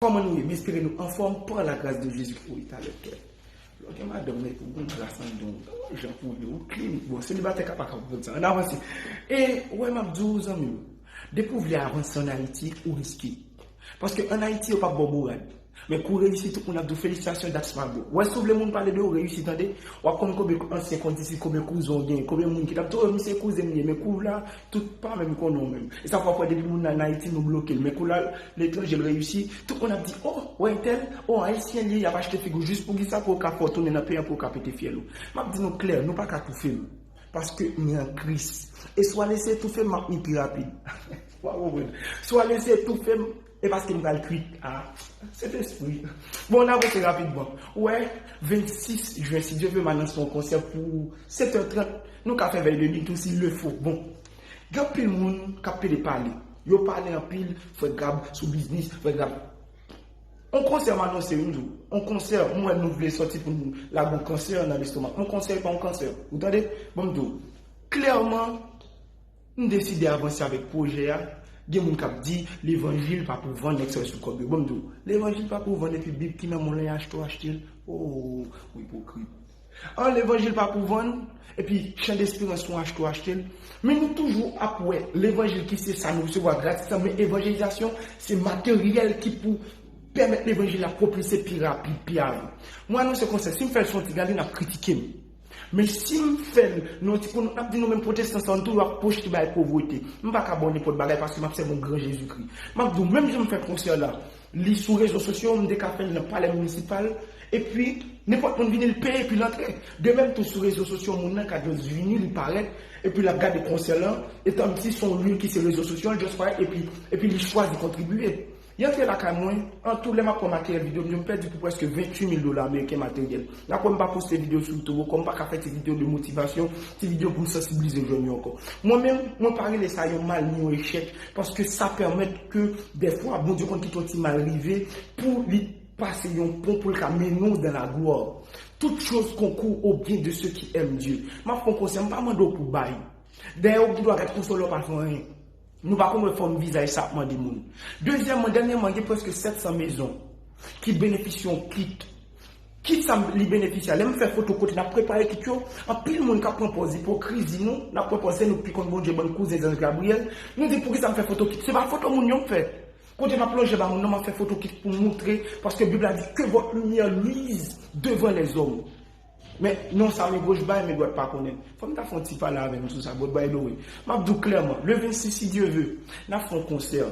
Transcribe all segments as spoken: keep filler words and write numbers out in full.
Kòman nou ye? M espere nou anfòm, par la grâce de Jésus-Christ, ou rete avèk kè. Lè w gen madanm nan epi w gen gras anndan w, ou jan pou w ye, ou clean. Bon, selibatè ka pa ka konprann sa. Ann avanse. E, wè, m ap di w, zanmi m, depi w vle avanse ann Ayiti, ou riske. Paske ann Ayiti, yo p ap ba w bourad. Men kou reyisi, tout moun ap di w, "Felisitasyon, that's my bro." Wè, si w vle moun pale de w, reyisi, tande, w ap konn konbyen ansyen kondisip, konbyen kouzen w gen, konbyen moun ki t ap di w, "Oh, misye kouzen m ye," men kou la, tout pa menm konnen w menm. E sa fè w kwè depi moun nan ann Ayiti, nou bloke l. Men kou la, letranje, l reyisi, tout moun ap di, "Oh, wè entèl, oh, ayisyen li ye," y ap achte figi w jis pou ki sa, pou yo ka fè w tounen nan peyi an, pou yo ka pete fyèl ou. M ap di nou klè, nou pa ka toufe m. Paske m an Kris. E si w al eseye toufe m, m ap mi pi rapid. W a konprann. Si w al eseye toufe m, e paske m pral kwit. Ah, Sentespri. Bon, n avanse rapidman. Ou wè, vennsis jen, si Dye vle, m anonse yon konsè pou sèt è trant. Nou ka fè vèy de nuit tou, s'il le faut. Bon, gen anpil moun k ap pede pale. Yo pale anpil, frè Gab sou biznis, frè Gab. On konsè m anonse, wi, m di w. On konsè, m wè nou vle sòti pou nou lage on kansè nan lestomak. On konsè pa on kansè. Ou tande? Bon, m di w. Klèman, m deside avanse avèk pwojè a. Gen moun k ap di, levanjil pa pou vann, nèg sa yo sou kòb yo. Bon, m di w, levanjil pa pou vann, epi Bib ki nan men w lan, achte w achte l. Oh, ou ipokrit. An, levanjil pa pou vann, epi chan desperans ou achte w achte l. Men nou toujou ap wè levanjil ki se sa nou resevwa gratis lan, men evanjelizasyon se materyèl ki pou pèmèt levanjil la pwopilse pi rapid, pi avan. Mwen anonse konsè, si m fè l sou yon ti gade, n ap kritike m. Men si m fè l nan yon ti kou, n ap di nou menm pwotestan sa, nou toujou ap pwojte bay povrete. M pa ka ba w nenpòt bagay paske m ap sèvi yon gran Jezikri. M ap di w, menm jan m fè konsè la, li sou rezo sosyo, m te ka fè l nan palè minisipal, epi nenpòt moun vini, l peye, epi l antre. De menm tou sou rezo sosyo, moun nan ka just vini, li parèt, epi l ap gade konsè lan, etan si se yon liy ki se rezo sosyo, l just parèt, epi, epi li chwazi kontribye. Li antre lakay mwen, an tou lè m ap pran materyèl videyo, m pèdi pou prèske venntuit mil dola ameriken materyèl. N ap wè m pa poste videyo sou YouTube ankò, m pa ka fè ti videyo de motivasyon, ti videyo pou m sansibilize jèn yo ankò. Mwen menm, mwen pa rele sa yon mal ni yon echèk, paske sa pèmèt ke dèfwa Bondye konn kite yon ti mal rive pou li pase yon pon pou l ka mennen w dan laglwa. Toutes choses concourent au bien de ceux qui aiment Dieu. M ap fè yon konsè, m pa mande w pou bay. Dayè, ou gen dwa gad konsè w la, w pa fè anyen. Nou pa konn wè fòm vizaj sa ap mande moun. Dezyèmman, dènyèman, gen prèske sèt san mezon ki benefisye yon kit. Kit sa li benefisye a, lè m fè foto kote n ap prepare kit yo, anpil moun k ap pran pòz ipokrizi nou, n ap pran pòz se nou k pi konn Bondye, bann kouzen zanj Gabriyèl. Nou di, "Poukisa m fè foto kit?" Se pa foto moun yo m fè. Kote m ap lonje ba moun nan, m ap fè foto kit pou moutre, paske Bib la di, "Que votre lumière luise devant les hommes." Men non sa men goch bay, men dwat pa konnen. Fò m ta fè yon ti pale avè nou sou sa, but by the way, m ap di w klèman, le vennsis, si Dye ve, n ap fè yon konsè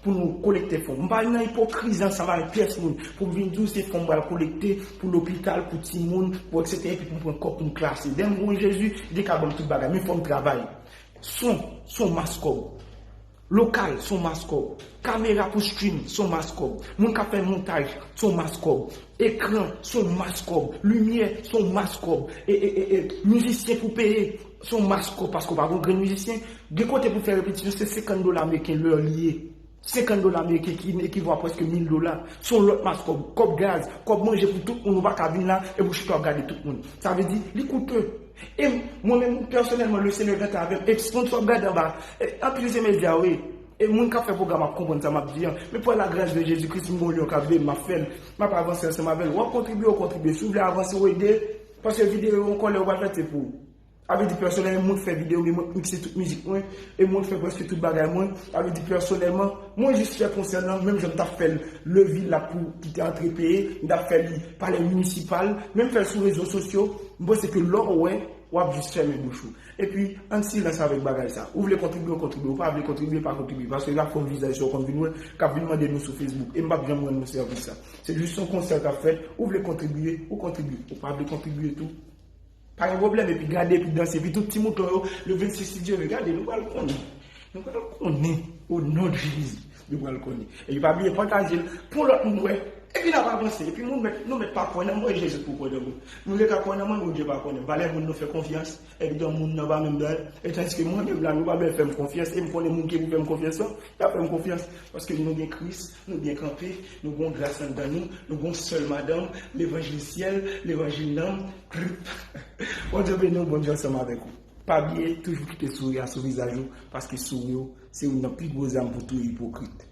pou nou kolekte fon. M pa nan ipokrizi ansanm avèk pyès moun pou m vin di w se fon m pral kolekte pou lopital, pou timoun, pou etsetera, epi pou m pran kòb pou m klase. Dèyè m gen Jezi, li ka ban m tout bagay, men fò m travay. Son, son mas kòb. Lokal, son mas kòb. Kamera pou stream, son mas kòb. Moun k ap fè montaj, son mas kòb. Ekran, son mas kòb. Limyè, son mas kòb. E, e, e, e, mizisyen pou peye, son mas kòb, paske w pa gon grenn mizisyen. Gen kote pou fè repetisyon, se senkant dola ameriken lè li ye. Senkant dola ameriken ki ekivalan a prèske mil dola. Se yon lòt mas kòb. Kòb gaz, kòb manje pou tout moun, ou pa ka vin la epi w chita w ap gade tout moun. Sa vle di, li koute. E mwen menm, pèsonèlman, le Senyè gentan avè m. E sponsò ap gade anba. E anpil se medya, wi. E moun k ap fè pwogram ap konprann sa m ap di an. Men pa la gras de Jezi Kris, m gon lyon k ap veye m, m ap fè l. M ap avanse ansanm avè l. W ap kontribye, w kontribye. Si w vle avanse, w ede. Paske videyo yo ankò lè yo pral fè se pou ou. Sa vle di pèsonèlman, mwen k fè videyo, men mwen k mikse tout mizik mwen, e mwen k fè prèske tout bagay mwen. Sa vle di pèsonèlman, mwen jis fè konsè lan, menm jan m t ap fè l lè vil la pou ki te antre peye, m t ap fè li palè minisipal, menm fè l sou rezo sosyo, m panse ke lè w wè, w ap jis fèmen bouch ou. Epi, ann silans avèk bagay sa. Ou vle kontribye, w kontribye. Ou pa vle kontribye, pa kontribye. Paske la fòm vizaj sa w konn vin wè, k ap vin mande nou sou Facebook. E m p ap janm rann nou sèvis sa. Se jis yon konsè k ap fèt. Ou vle kontribye, ou kontribye. Ou pa vle kontribye tou, pa gen pwoblèm, epi gade, epi danse, epi tout ti mouton yo, le vennsis, si Dye ve, gade, nou pral konnen. Nou pral konnen, o non de Jezi, nou pral konnen. Epi pa bliye pataje l pou lòt moun wè. Epi n ap avanse, epi moun mèt, nou mèt pa kwè nan mwen, Jezi pou kwè nan mwen. Nou vle ka kwè nan mwen, Bondye pa kwè nan m. Valè moun nou fè konfyans, epi gen moun nan pa menm dan, e tandiske mwen menm la, nou pa bèl fè m konfyans, e m konnen moun ki pou fè m konfyans lan, y ap fè m konfyans, paske nou gen Kris, nou byen kanpe, nou gon gras anndan nou, nou gon sèl madanm, levanjil syèl, levanjil nanm, Bondye beni w, Bondye ansanm avèk ou. Pa bliye, toujou kite souri a sou vizaj ou, paske souri w se youn nan pi gwo zam pou touye ipokrit.